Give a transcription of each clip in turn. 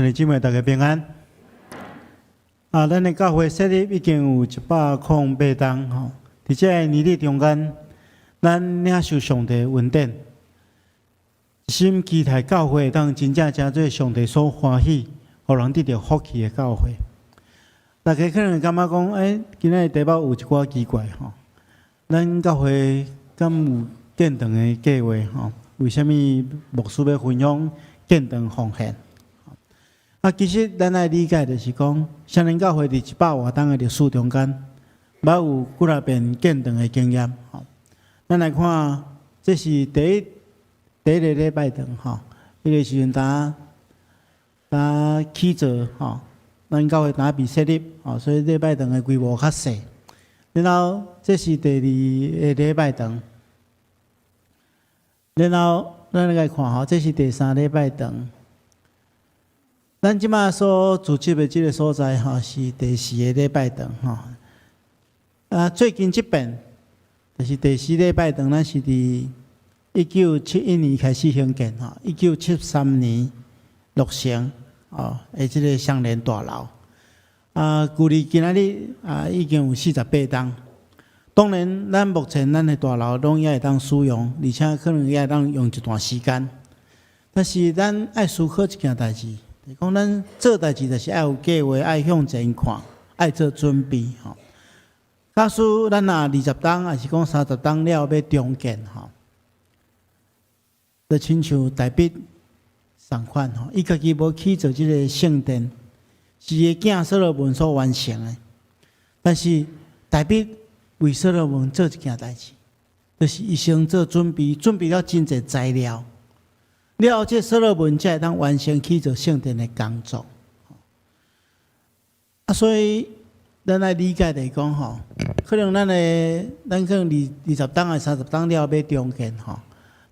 兄弟姊妹，大家平安。啊，咱的教會設立已經有108冬吼。佇這个年日中間，咱領受上帝恩典，一心期待教會會當真正成做上帝所歡喜，予人得著福氣的教會。大家可能會感覺講，欸，今仔日題目有一寡奇怪吼。咱教會敢有建堂的計劃吼？為啥物牧師欲分享建堂奉獻？啊，其實咱愛理解就是講，雙連教會佇100外冬的歷史中間，捌有幾若遍建堂的經驗。吼，咱來看，這是第一個禮拜堂吼，彼個時陣當當起造吼，咱教會當未設立，吼，所以禮拜堂的規模較細。然後這是第二個禮拜堂，然後咱來看吼，這是第三禮拜堂。咱這馬所聚集的這個所在吼，是第四個禮拜堂吼。啊，最近這遍就是第四禮拜堂，咱是佇1971年開始興建吼，1973年落成哦，的這個雙連大樓。啊，距離今仔日啊，已經有48冬。當然，咱目前咱的大樓攏猶會當使用，而且可能也會當用一段時間。但是，咱愛思考一件代誌。就講咱做代誌，就是愛有計劃，愛向前看，愛做準備吼。假使咱若20冬，抑是講30冬了欲重建吼，就親像大衛仝款吼，伊家己無起造這個聖殿，是伊囝所羅門所完成的。但是大衛為所羅門做一件代誌，就是伊先做準備，準備了真濟材料。了後，這所羅門才會當完成起造聖殿的工作。啊，所以咱愛理解來講吼，可能咱的咱可能二十冬抑30冬了欲重建吼。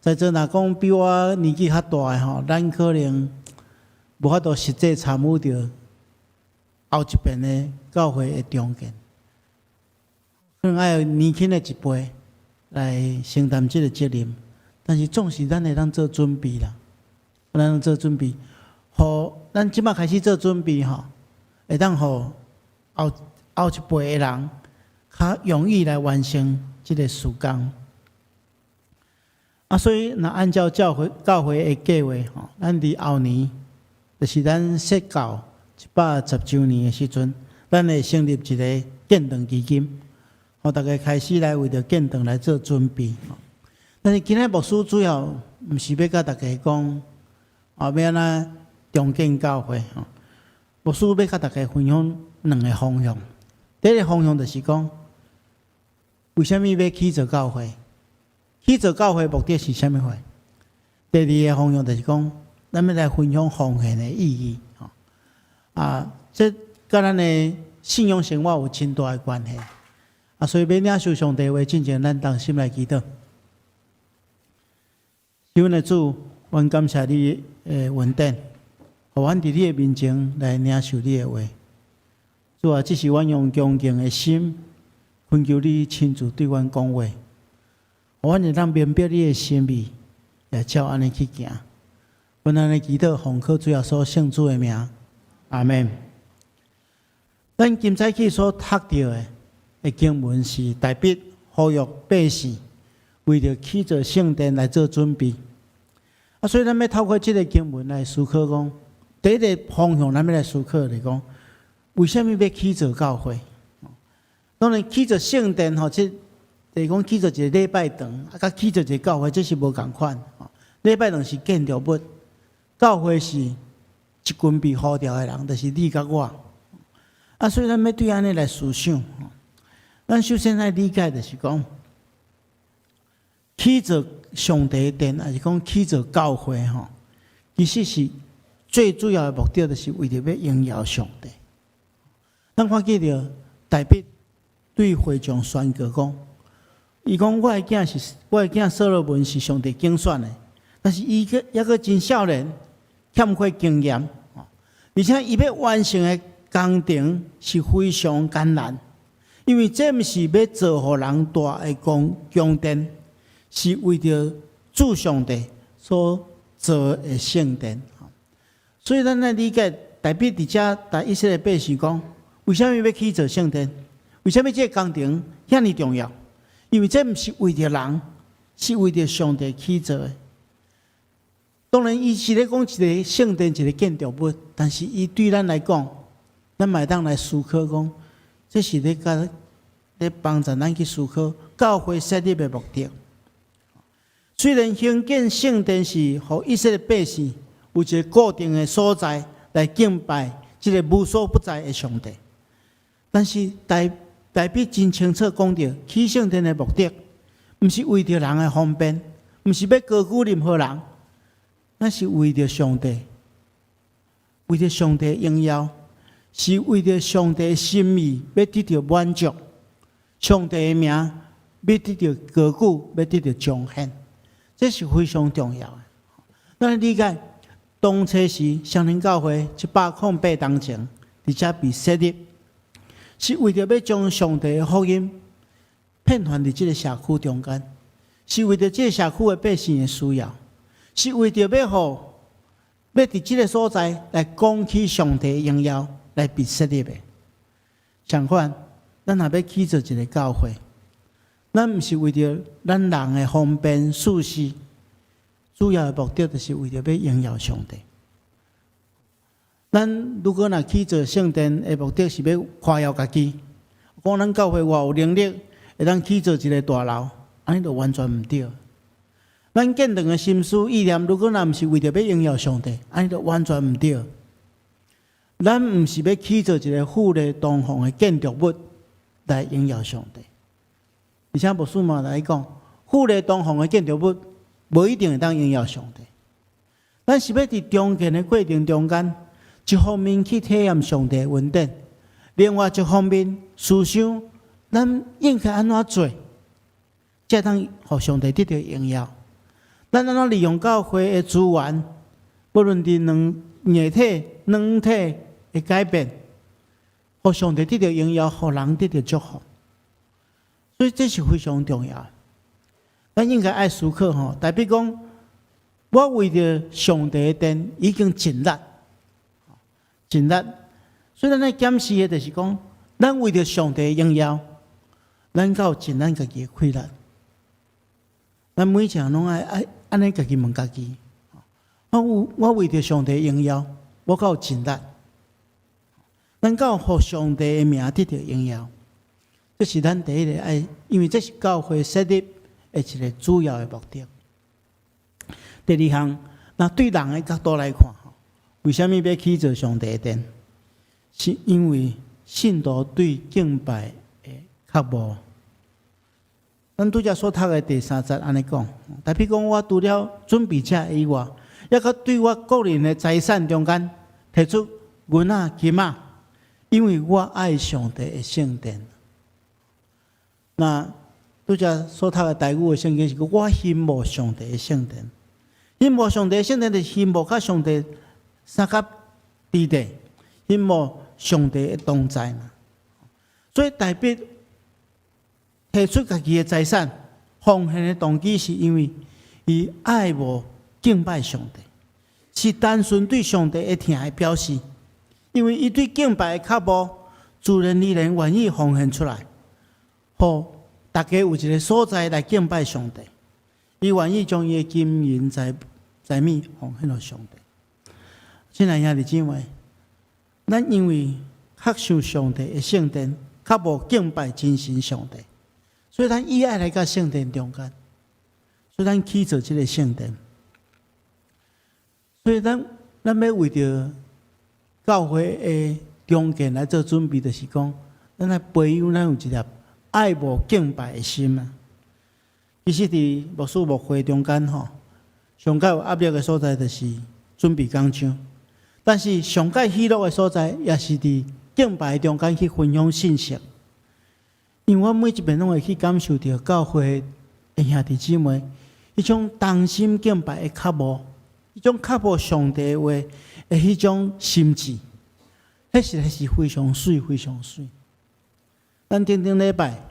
在座若講比我年紀較大的吼，咱可能無法度實際參與著後一遍的教會的重建，可能愛年輕的一輩來承擔這個責任。但是總是咱會當做準備啦，咱當做準備，予咱這馬開始做準備吼，會當予後後一輩的人較容易來完成這個事工。啊，所以若按照教會的計劃吼，咱佇後年，就是咱設教110週年的時陣，咱會成立一個建堂基金，予大家開始來為著建堂來做準備。但是今仔牧師主要毋是欲共大家講，啊，欲按怎重建教會吼。牧師欲共大家分享兩個方向。第一個方向就是講，為啥物欲起造教會？起造教會目的是啥物貨？第二個方向就是講，咱欲來分享奉獻的意義。吼，啊，這佮咱的信仰生活有真大的關係。啊，所以欲領受上帝話進前，咱同心來祈禱。阮的主，阮感謝你的恩典，予阮佇你的面前來領受你的話。主啊，這是阮用恭敬的心，懇求你親自對阮講話，予阮會當明白你的心意，也照按呢去行。阮按呢祈禱，奉靠主耶穌聖子的名，阿門。咱今早起所讀著的經文是大衛呼籲百姓，為著起造聖殿來做準備。啊，所以咱欲透過這個經文來思考講，第一個方向咱欲來思考來講，為啥物欲起造教會？當然起造聖殿吼，這就是講起造一個禮拜堂，啊，佮起造一個教會，這是無仝款。禮拜堂是建築物，教會是一群被呼召的人，就是你佮我。啊，所以咱欲對按呢來思想。咱首先愛理解就是講，起造上帝殿，抑是講起造教會吼，其實是最主要的目的，就是為著欲榮耀上帝。咱看見著大衛對會眾宣告講，伊講我的囝所羅門是上帝揀選的，但是伊閣猶閣真少年，欠缺經驗，而且伊欲完成的工程是非常艱難，因為這毋是欲造予人蹛的宮殿，是為著主上帝所造的聖殿。所以咱來理解，大衛佇遮共以色列百姓講，為啥物欲起造聖殿？為啥物這个工程遐爾重要？因為這毋是為著人，是為著上帝起造的。當然，伊是咧講一個聖殿，一個建築物，但是伊對咱來講，咱嘛會當來思考講，這是咧共咧幫助咱去思考教會設立的目的。雖然興建聖殿是予以色列百姓有一個固定的所在來敬拜這个無所不在的上帝，但是大衛真清楚講著，起聖殿的目的，毋是為著人的方便，毋是欲高舉任何人，咱是為著上帝，為著上帝榮耀，是為著上帝心意欲得著滿足，上帝的名欲得著高舉，欲得著彰顯，這是非常重要的。咱理解，當初時雙連教會108冬前，佇遮被設立，是為著欲將上帝的福音遍傳佇這个社區中間，是為著這个社區的百姓的需要，是為著欲予欲佇這个所在來講起上帝的榮耀來被設立的。相反，咱若欲起造一个教會，咱毋是為著咱人的方便舒適，主要的目的就是為著欲榮耀上帝。咱如果若起造聖殿的目的是欲誇耀家己，講咱教會偌有能力，會當起造一个大樓，按呢就完全毋對。咱建堂的心思意念，如果若毋是為著欲榮耀上帝，按呢就完全毋對。咱毋是欲起造一个富麗堂皇的建築物來榮耀上帝，而且牧師嘛來講，富麗堂皇的建築物無一定會當榮耀上帝。咱是欲佇重建的過程中間，一方面去體驗上帝的恩典，另外一方面思想咱應該按怎做，才當予上帝得著榮耀。咱按怎利用教會的資源，無論佇軟硬體、軟體的改變，予上帝得著榮耀，予人得著祝福。所以這是非常重要。咱應該愛思考吼，代表講，我為著上帝的殿已經盡力，盡力。所以咱來檢視的，就是講，咱為著上帝的榮耀，咱敢有盡咱家己的氣力。咱每一項攏愛愛按呢家己問家己：我為著上帝的榮耀，我敢有盡力？咱敢有予上帝的名得著榮耀？這是咱第一个愛，因為這是教會設立的一个主要的目的。第二項，那對人的角度來看，為啥物欲起造上帝的殿？是因為信徒對敬拜的渴慕。咱拄才所讀的第三節按呢講，代表講我除了準備這以外，猶閣對我個人的財產中間提出銀仔金仔，因為我愛上帝的聖殿。那拄才所讀的台語的聖經是講，我欣慕上帝的聖殿，欣慕上帝的聖殿就是欣慕佮上帝相佮佇咧，欣慕上帝的同在嘛。所以大衛提出家己的財產奉獻的動機，是因為伊愛慕敬拜上帝，是單純對上帝的疼的表示。因為伊對敬拜的渴慕，自然而然願意奉獻出來，予大家有一个所在來敬拜上帝。伊願意將伊的金銀財財物奉獻予上帝。親愛兄弟姊妹，咱因為較想上帝的聖殿，較無敬拜真神上帝，所以咱伊愛來到聖殿中間，所以咱起造這个聖殿。所以咱咱欲為著教會的重建來做準備，就是講，咱來培養咱有一粒愛慕敬拜的心啊。其實，佇牧師牧會中間吼，上較有壓力的所在就是準備講章，但是上蓋喜樂的所在，也是佇敬拜中間去分享信息。因為我每一遍攏會去感受著教會的兄弟姊妹，彼種同心敬拜的渴慕，彼種渴慕上帝話的彼種心志，彼實在是非常媠，非常媠。咱頂頂禮拜，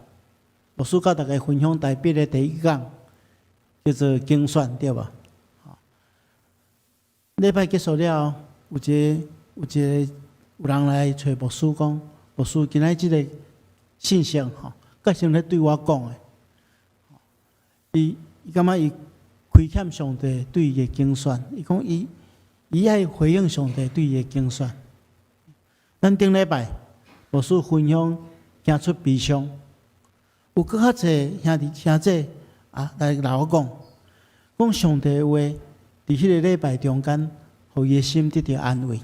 牧師佮大家分享大衛的第一講，叫做揀選，對無？禮拜結束了後，有一个有人來揣牧師講，牧師今仔這个信息吼，閣像咧對我講的。伊感覺伊虧欠上帝對伊的揀選，伊講伊愛回應上帝對伊的揀選。咱頂禮拜牧師分享行出悲傷，有閣較濟兄弟兄姊啊來來我講，講上帝的話佇彼个禮拜中間，予伊的心得著安慰。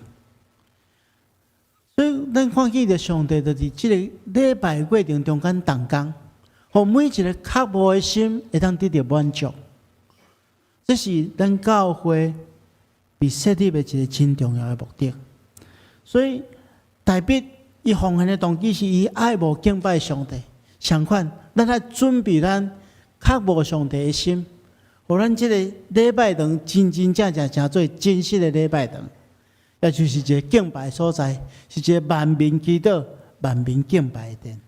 所以咱看見著上帝就佇這个禮拜過程中間動工，予每一个渴慕的心會當得著滿足。這是咱教會被設立的一个真重要的目的。所以大衛伊奉獻的動機是伊愛慕敬拜上帝。相款，咱愛準備咱渴慕上帝的心，予咱這个禮拜堂真真正正成做真實的禮拜堂，也就是一个敬拜所在，是一个萬民祈禱、萬民敬拜的殿。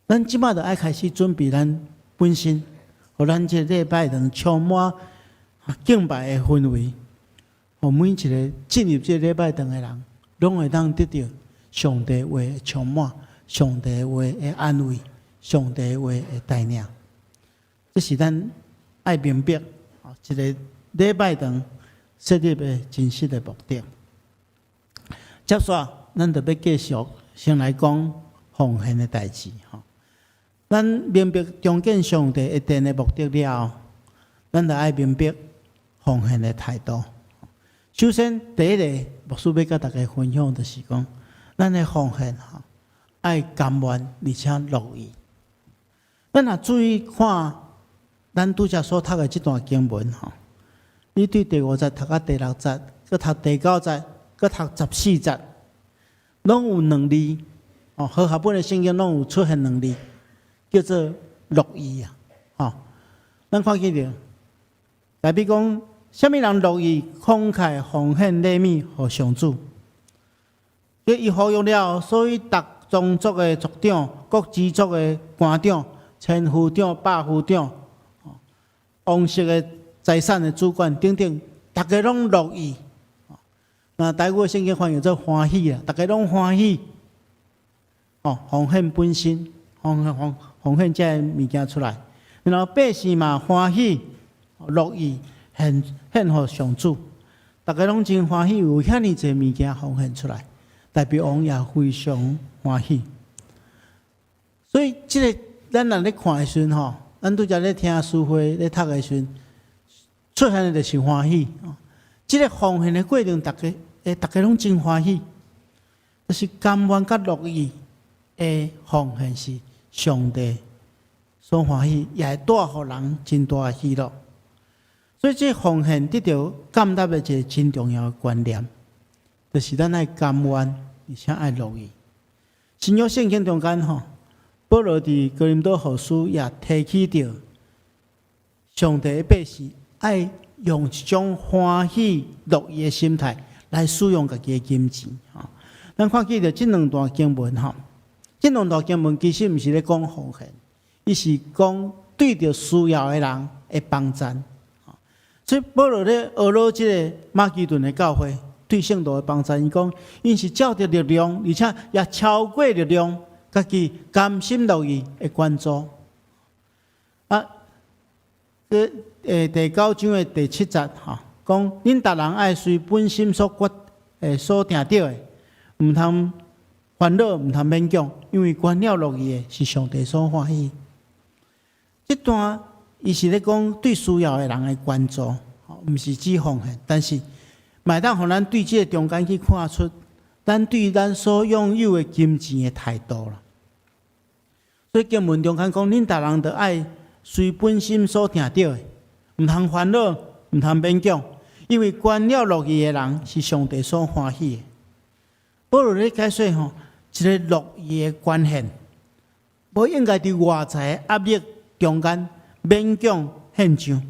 咱這擺就愛開始準備咱本身，予咱這個禮拜堂充滿敬拜的氛圍，予每一个進入這個禮拜堂的人，攏會當得著上帝話的充滿、上帝話的安慰、上帝話的帶領。這是咱愛明白，一个禮拜堂設立的真實的目的。接續，咱就欲繼續先來講奉獻的代誌。吼，咱明白重建上帝的殿的目的了後，咱就愛明白奉獻的態度。首先，第一个牧師欲佮大家分享，就是講，咱的奉獻吼，愛甘願而且樂意。咱若注意看，咱拄才所讀的這段經文吼，你對第五節讀到第六節，閣讀第九節，閣讀14節，攏有兩字，哦，和合本的聖經攏有出現兩字，叫做樂意啊，吼，咱看見著，大衛講，啥物人樂意慷慨奉獻禮物予上主？伊呼籲了，所以逐宗族的族長、各支族的官長、千夫長、百夫長、王室的財產的主管等等，逐家攏樂意。那台語聖經翻譯做歡喜啊，逐家攏歡喜。哦，奉獻本身，奉獻這个物件出來，然後百姓嘛歡喜樂意獻予上主，逐家攏真歡喜，有遐爾濟物件奉獻出來，大衛王也非常歡喜。所以，這个咱若咧看的時陣吼，咱拄才咧聽書會咧讀的時陣，出現的就是歡喜。這个奉獻的過程，逐家攏真歡喜，就是甘願佮樂意的奉獻是上帝所歡喜，也會帶予人真大的喜樂。所以，這奉獻得著建立的一个真重要的觀念，就是咱愛甘願，而且愛樂意。新約聖經中間吼，保羅佇哥林多後書也提起著上帝的百姓愛用一種歡喜樂意的心態來使用家己的金錢。吼，咱看見著這兩段經文吼，這兩段經文其實毋是咧講奉獻，伊是講對著需要的人的幫贊。所以保羅咧呵咾這个馬其頓的教會對聖徒的幫贊，伊講𪜶是照著力量，而且也超過力量，家己甘心樂意的捐助。啊，這第九章的第七節吼，講恁逐人愛隨本心所決所定著的，毋通煩惱，毋通勉強，因為捐了樂意的是上帝所歡喜。這段伊是咧講對需要的人的捐助，毋是指奉獻，但是嘛會當予咱對這个中間去看出，咱對咱所擁有的金錢的態度啦。所以經文中間講，恁逐人著愛隨本心所定著的，毋通煩惱，毋通勉強，因為捐了樂意的人是上帝所歡喜的。保羅咧解說吼，一个樂意的捐獻，無應該佇外在的壓力中間勉強獻上。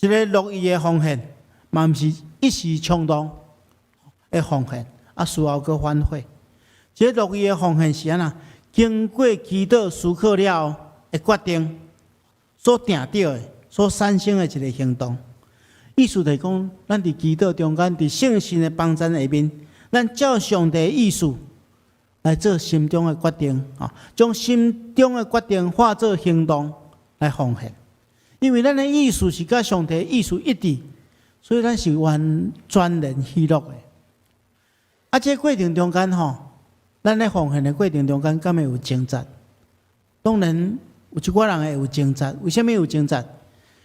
一个樂意的奉獻，嘛毋是一時衝動的奉獻，啊，事後閣反悔。這个樂意的奉獻是按怎？經過祈禱思考了後的決定，所定著的、所產生的一个行動。意思就是講，咱佇祈禱中間，佇聖神的幫贊下面，咱照上帝的意思來做心中的決定，啊，將心中的決定化做行動來奉獻。因為咱的意思是佮上帝的意思一致，所以咱是完全然喜樂的。啊，這個過程中間吼，咱咧奉獻的過程中間，敢會有掙扎？當然有一寡人會有掙扎。為啥物有掙扎？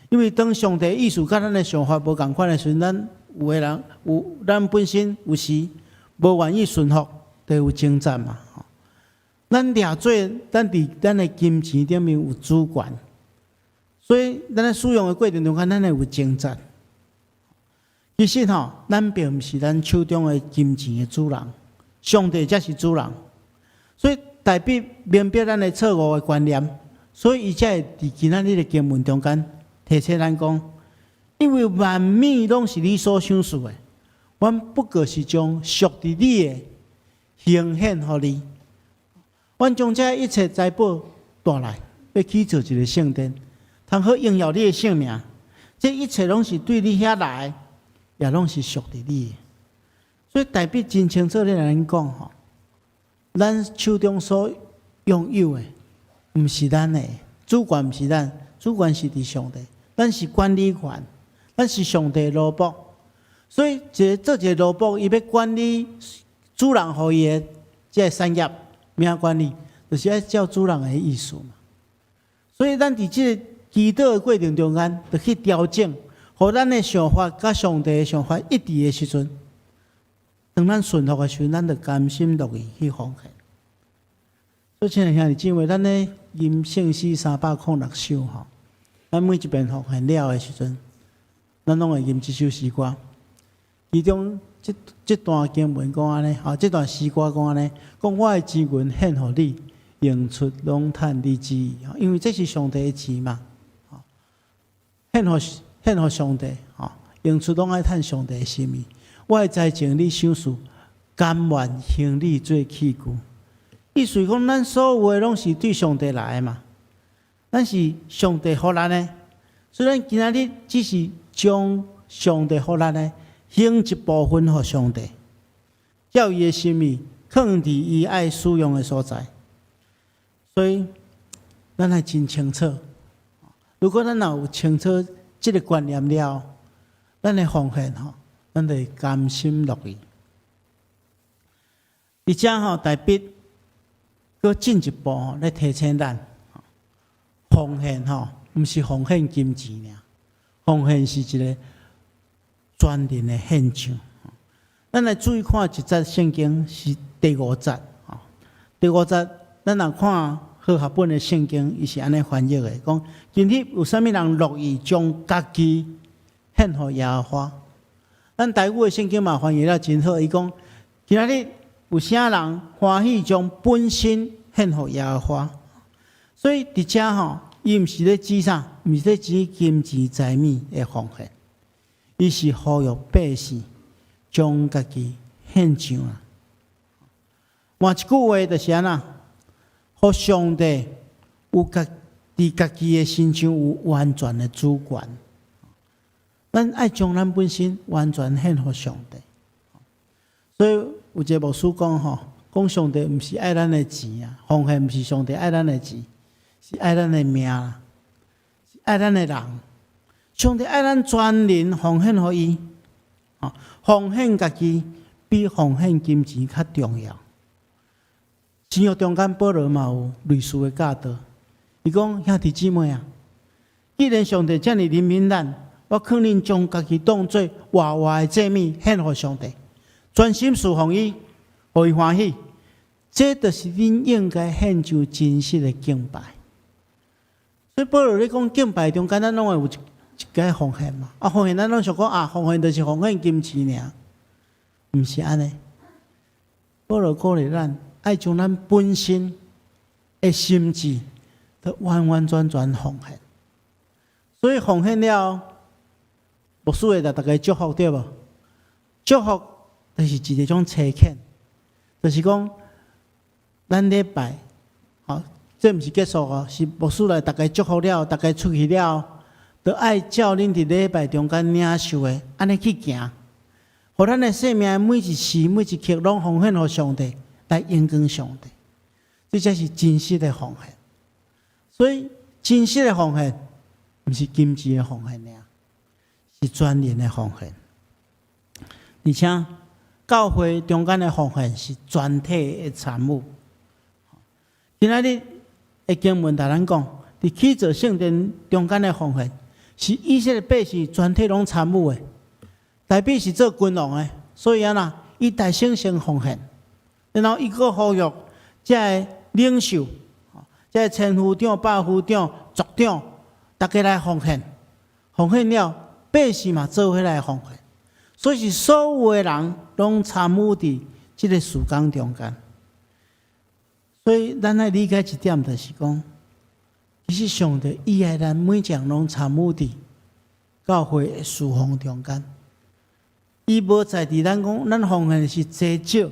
因為當上帝意思佮咱的想法無仝款的時陣，咱有的人有咱本身有時無願意順服，就會有掙扎嘛。咱掠做，咱佇咱的金錢頂面有主權，所以咱咧使用的過程中間，咱會有掙扎。其實吼，咱並毋是咱手中的金錢的主人，上帝才是主人。所以大衛明白咱的錯誤的觀念，所以伊才會佇今仔日的經文中間提醒咱講，因為萬物攏是你所賞賜的，阮不過是將屬佇你的呈獻予你。阮將這一切財寶帶來，欲起造一个聖殿，通好榮耀你的聖名。這一切攏是對你遐來，也攏是屬佇你的。所以大衛真清楚咧來講吼，咱手中所擁有的，毋是咱的，主權毋是咱，主權是佇上帝，咱是管理權，咱是上帝的奴僕。所以一個做一个奴僕，伊欲管理主人予伊的這个產業，欲按怎管理，就是愛照主人的意思嘛。所以咱佇這个祈禱的過程中間，就去調整，予咱的想法佮上帝的想法一致的時陣，當咱順服的時陣，咱就甘心樂意去奉獻。所以，親愛兄弟姊妹，咱咧吟聖詩306首吼，咱每一遍奉獻了的時陣，咱攏會吟這首詩歌。其中這這段經文講按呢，吼，這段詩歌講按呢，講我的錢銀獻予你，用出攏趁你旨意，因為這是上帝的錢嘛，獻予獻予上帝，吼，用出攏愛趁上帝的心意。我的財情你賞賜，甘願行你做器具。意思講，咱所有的攏是對上帝來的嘛，咱是上帝予咱的，所以咱今仔日只是將上帝予咱的獻一部分予上帝，照伊的心意，囥佇伊愛使用的所在。所以，咱愛真清楚。如果咱若有清楚這个觀念了，咱的奉獻吼，咱就會甘心樂意。而且吼，大衛閣進一步吼來提醒咱，奉獻吼，毋是奉獻金錢爾，奉獻是一个全人的獻上。咱來注意看一節聖經，是第五節。第五節，咱若看和合本的聖經，伊是按呢翻譯的，講今日有啥物人樂意將家己獻予耶和華？咱台語的聖經嘛翻譯了真好，伊講今仔日有啥人歡喜將本身獻予耶和華？所以佇遮吼，伊毋是咧指啥？毋是咧指金錢財物的奉獻，伊是呼籲百姓將家己獻上啊。換一句話就是按怎，予上帝有家佇家己的身上有完全的主權。咱愛將咱本身完全獻予上帝。所以有一个牧師講吼，講上帝毋是愛咱的錢啊，奉獻毋是上帝愛咱的錢，是愛咱的命啦，是愛咱的人。上帝愛咱全人奉獻予伊，奉獻家己比奉獻金錢較重要。新約中間保羅嘛有類似的教導，伊講兄弟姊妹啊，既然上帝遮爾憐憫咱，我勸恁將家己當做活活的祭物獻予上帝，專心侍奉伊，予伊歡喜。這就是恁應該獻上真實的敬拜。所以保羅咧講敬拜中間，咱攏會有一一個奉獻嘛。啊，奉獻咱攏想講啊，奉獻就是奉獻金錢爾，毋是按呢。保羅鼓勵咱，愛將咱本身的心志，都完完全全奉獻。所以奉獻了，牧師會來逐家祝福對無？祝福就是一個種差遣，就是講咱禮拜，吼，這毋是結束哦，是牧師來逐家祝福了，逐家出去了，著愛照恁佇禮拜中間領受的，按呢去行，予咱的生命每一時每一刻攏奉獻予上帝，來榮光上帝。這才是真實的奉獻。所以真實的奉獻，毋是金錢的奉獻爾，是全人的奉獻。而且教會中間的奉獻是全體的參與。今仔日的經文共咱講，佇起造聖殿中間的奉獻，是以色列百姓全體攏參與的。大衛是做君王的，所以按怎，伊代先先奉獻，然後伊閣呼籲這个領袖，這个千夫長、百夫長、族長，逐家來奉獻，奉獻了，百姓嘛做伙來奉獻，所以是所有的人攏參與佇這个事工中間。所以咱愛理解一點，就是講，其實上帝伊愛咱每一個人攏參與佇教會的事奉中間。伊無在佇咱講，咱奉獻是濟少，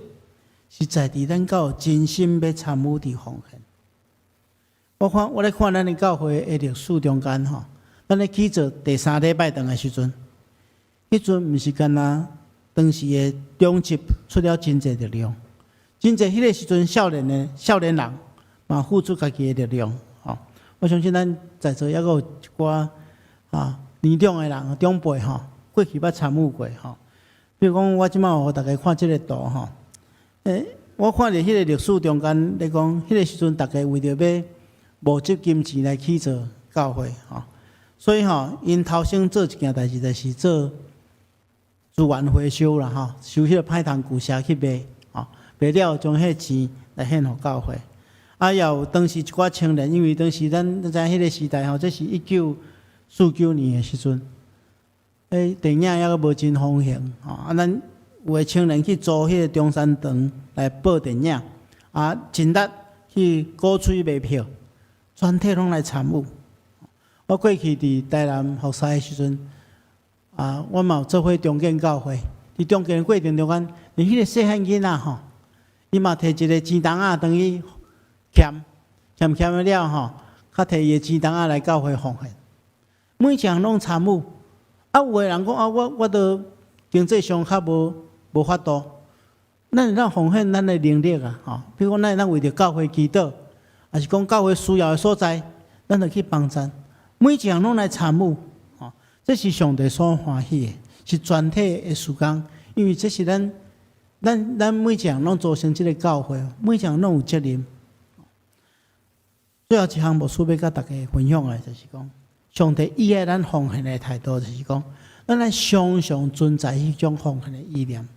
是在佇咱敢有真心欲參與佇奉獻。我看我咧看咱的教會的歷史中間吼，咱咧起造第三禮拜堂的時陣，彼陣毋是干焦當時的長執出了真濟力量，真濟彼个時陣少年的少年人嘛付出家己的力量，吼。我相信咱在座猶閣有一寡啊年長的人長輩吼，過去捌參與過吼。比如講，我這擺予大家看這个圖吼，我看著彼个歷史中間咧講，彼个時陣逐家為著欲募集金錢來起造教會吼，所以吼，𪜶頭先做一件代誌，就是做資源回收啦吼，收彼个歹筒舊車去賣，吼，賣了將彼个錢來獻予教會。啊，也有當時一寡青年，因為當時咱知影彼个時代吼，這是1949年的時陣，電影猶閣無真風行，吼，啊，咱有的青年去租彼个中山堂來播電影，啊，盡力去鼓吹賣票，全體攏來參與。我過去佇台南服侍的時陣，啊，阮嘛有做伙重建教會，佇重建的過程中間，連彼个細漢囡仔吼，伊嘛提一个錢筒仔轉去儉，儉儉了吼，較提伊的錢筒仔來教會奉獻，每一項攏參與。啊，有的人講啊，我都經濟上較無法度，咱會當奉獻咱的能力啊，吼，比如講，咱會當為著教會祈禱，抑是講教會需要的所在，咱就去幫贊。每一項攏來參與，吼，這是上帝所歡喜的，是全體的事工，因為這是咱每一項攏組成這个教會，每一項攏有責任。最後一項牧師欲佮大家分享的，就是講上帝伊愛咱奉獻的態度，就是講咱愛常常存在彼種奉獻的意念。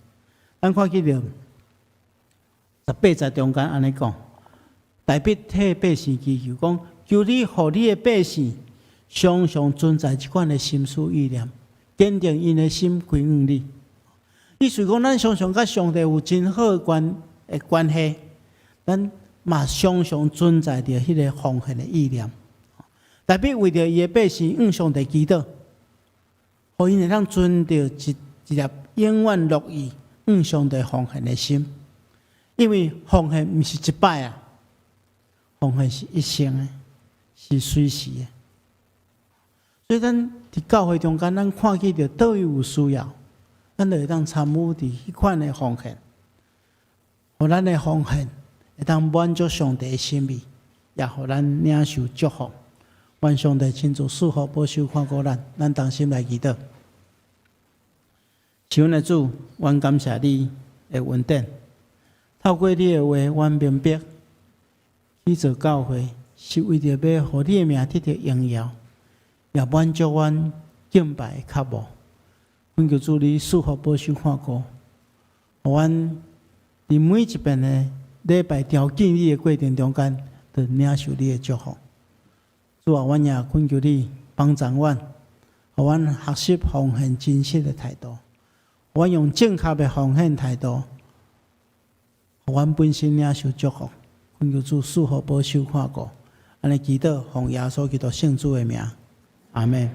咱看見著18節中間按呢講，大衛替百姓祈求講，求你予你的百姓常常存在這款的心思意念，堅定𪜶的心歸向你。意思講，咱常常佮上帝有真好的關係，咱嘛常常存在著彼个奉獻的意念。大衛為著伊的百姓向上帝祈禱，予𪜶會當存著一粒永遠樂意向上帝奉獻的心。因為奉獻毋是一擺啊，奉獻是一生的，是隨時的。所以咱佇教會中間，咱看見著佗位有需要，咱就會當參與佇彼款的奉獻，予咱的奉獻會當滿足上帝的心意，也予咱領受祝福。願上帝親自賜福、保守、看顧咱，咱同心來祈禱。是阮的主，阮感謝你的恩典。透過你的話，阮明白去做教會是為著欲予你的名得著榮耀，也滿足阮敬拜的渴慕。懇求主你賜福、保守、看顧，予阮佇每一遍的禮拜朝見你的過程中間，就領受你的祝福。主啊，阮也懇求你幫助阮，予阮學習奉獻真實的態度，予阮用正確的奉獻態度，予阮本身領受祝福。懇求主賜福、保守、看顧，按呢祈禱，奉耶穌基督聖子的名，阿門。